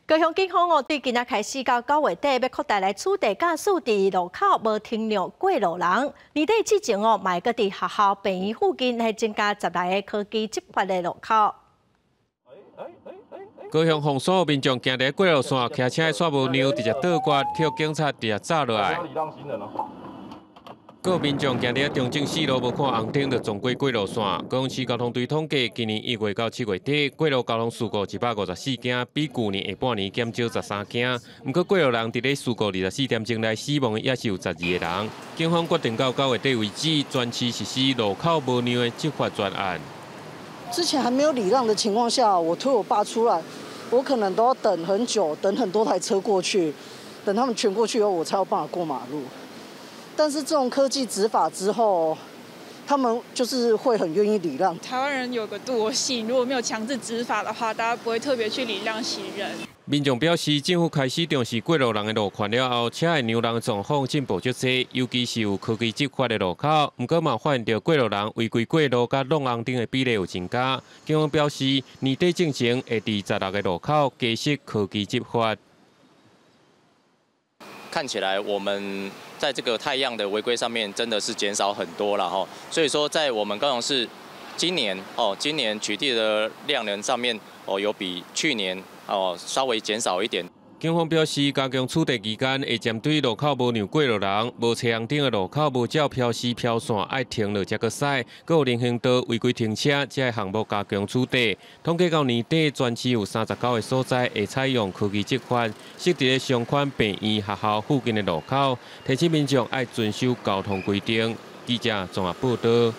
高雄警方哦，對今仔開始到九月底，欲擴大來取締駕駛佇路口無停讓過路人。年底之前哦，嘛會閣佇學校、病院附近來增加16個科技執法的路口。高雄鳳山民眾行佇過路線，騎車的煞無讓，直接倒掛，予警察直接紮落來。閣有民眾行佇中正四路無看紅燈就撞過過路線。高雄市交通隊統計，今年1月到7月底，過路交通事故154件，比舊年下半年減少13件。毋過過路人佇咧事故24點鐘內死亡的也是有12個人。警方決定到9月底為止，全市實施路口無讓的執法專案。之前還沒有禮讓的情況下，我推我爸出來，我可能都要等很久，等很多台車過去，等他們全過去以後，我才有辦法過馬路。但是這種科技執法之後，他們就是會很願意禮讓。台灣人有個惰性，如果沒有強制執法的話，大家不會特別去禮讓行人。民眾表示，政府開始重視過路人的路權了後，車會讓人的狀況進步足濟，尤其是有科技執法的路口。毋過嘛，發現著過路人違規過路佮挵紅燈的比例有增加。警方表示，年底進前會佇16個路口加設科技執法。看起來我們在這個太陽的違規上面真的是減少很多了哈，所以說在我們高雄市今年哦，今年取締的量能上面哦，有比去年哦稍微減少一點。警方表示，加強取締期間，會針對路口無讓過路人、無揣紅燈的路口、無照標示標線愛停落才閣駛，閣有人行道違規停車，這个項目加強取締。統計到年底，全市有39個所在會採用科技執法，設佇咧商圈、病院、學校附近的路口，提醒民眾愛遵守交通規定。記者綜合報導。